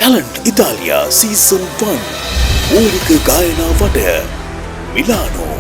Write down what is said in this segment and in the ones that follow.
Talent ඉතාලියා season 1 මූලික ගායනා වටය, Milano.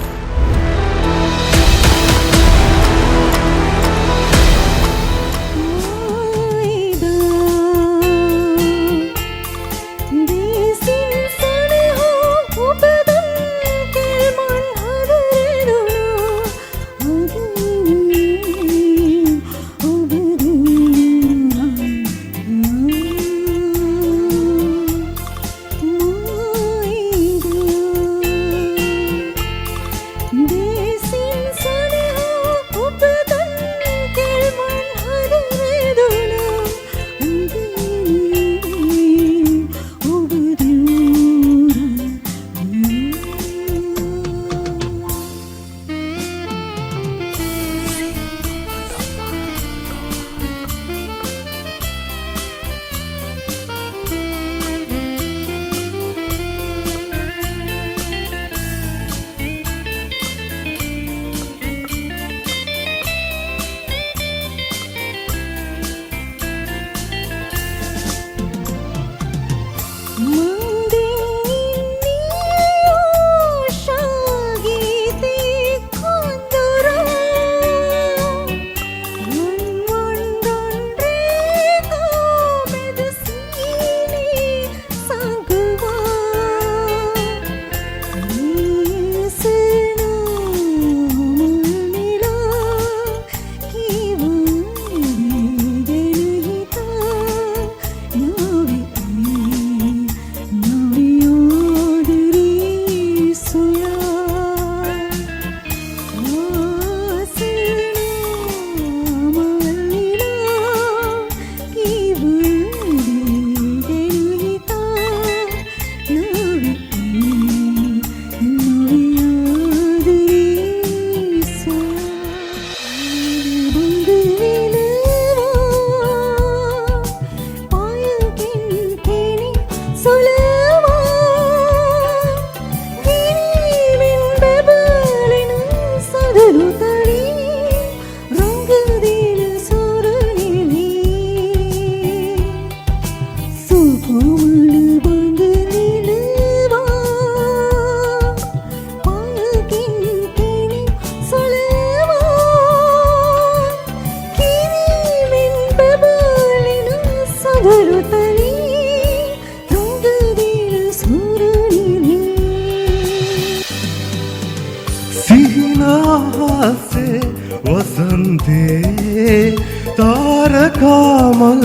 සිහිනාසේ වසන්තේ තාරකාමල්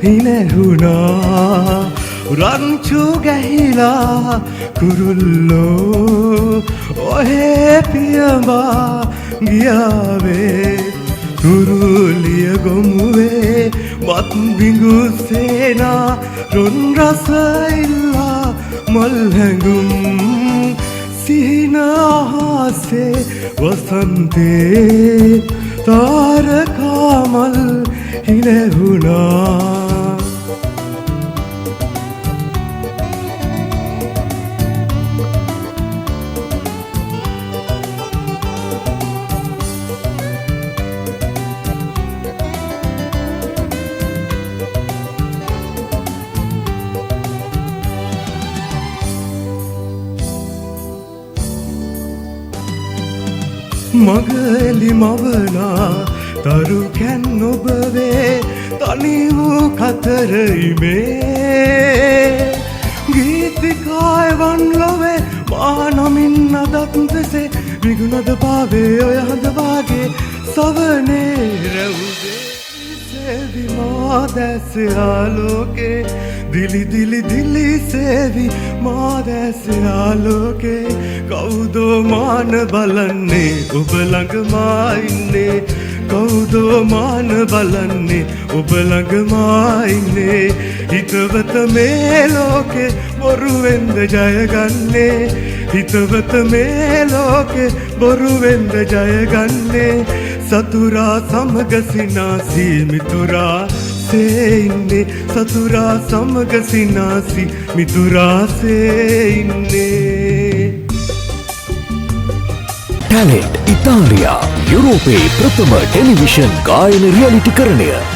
හිනැහුණා, රංචු ගැහිලා කුරුල්ලෝ ඔහේ පියඹා ගියාවේ. තුරුලිය ගොමුවේ මත් බිඟු සේනා රොන් රස ඉල්ලා මල් හැඟුම්. සිහිනාසේ වසන්තේ තාරකාමල් හිනැහුණා. මග එලි මවනා තරු can ඔබ වේ තනි වූ කතර ඉමේ. ගීතිකායවන් ලොවේ මා නමින් අදත් දෙසේ විගුණද පාවේ ඔය හඳ වාගේ සවනේ රැව්වේ. සේවි මා දැස ආලෝකේ, දිලි දිලි දිලි සේවි මා දැස ආලෝකේ. කවුදෝ මාන බලන්නේ ඔබ ළඟ මා ඉන්නේ? කවුදෝ මාන බලන්නේ ඔබ ළඟ මා ඉන්නේ? හිතවත මේ ලෝකේ බොරුවෙන්ද ජයගන්නේ? හිතවත මේ ලෝකේ බොරුවෙන්ද ජයගන්නේ? සතුරා සමග සිනාසී මිතුරා සේ ඉන්නේ. සතුරා සමග සිනාසී මිතුරා සේ ඉන්නේ. ටැලන්ට් ඉතාලියා, යුරෝපයේ ප්‍රථම ටෙලිවිෂන් ගායන රියලිටි කරණය.